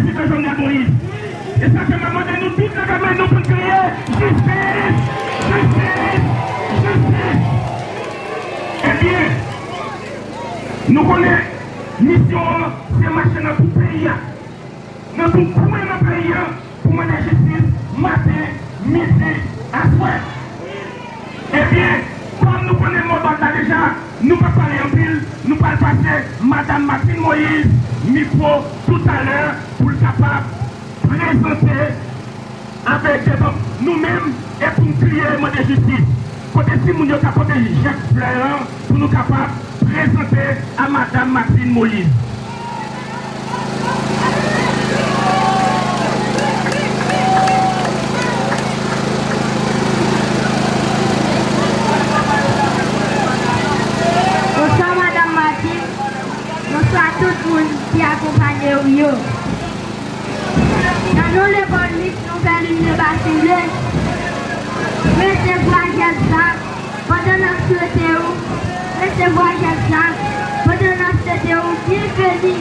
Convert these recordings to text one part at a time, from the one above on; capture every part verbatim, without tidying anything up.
Prezidan Jovenel Moïse. E sa fè m ap mande nou tout leve men nou pou n kriye: jistis! Jistis! Jistis! Ebyen, nou konnen misyon an se mache nan tout peyi a, nan tout kwen nan peyi a, pou mande jistis maten, midi, aswè. Ebyen, kòm nou konnen modòd la deja, nou p ap pale anpil, nou pral pase Madam Martine Moïse mikwo toutalè pou l kapab prezante avèk devan nou menm e pou n kriye mande jistis. Kote timoun yo ka pote jèt flè an pou nou kapab prezante a Madam Martine Moïse. Bonswa, Madam Martine. Bonswa tout moun ki akonpanye w yo. Nan non Levolis, nou fè limyè Basen Ble. Mesye Vwajèt Zak, pandan n ap swete w, mesye Vwajèt Zak, pandan n ap swete w byenveni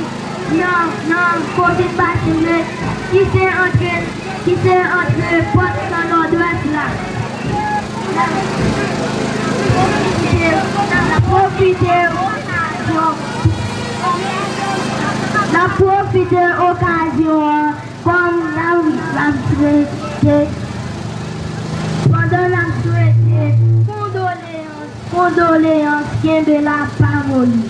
nan, nan komin Basen Ble, ki se antre, ki se antre pòt nan Nòdwès la. N ap pwofite, n ap pwofite okazyon, n ap pwofite okazyon an kòm n ap, n ap swete, pandan n ap swete kondoleyans, kondoleyans, kenbe la, pa moli.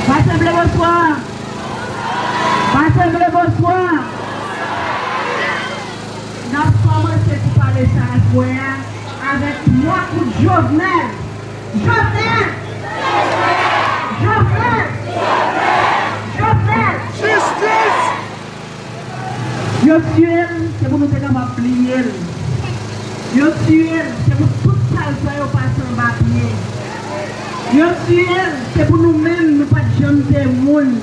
Basen Ble, bonswa. Basen Ble, bonswa. N ap kòmanse ti pale sa aswè a avèk twa kout Jovenel. Jovenel! Jovenel! Jovenel! Jistis! Yo tiye l, se pou nou te kapab bliye l. Yo tiye l, se pou tout sa l fè yo pase anba pye. Yo tiye l, se pou nou menm, nou pa t janm te moun.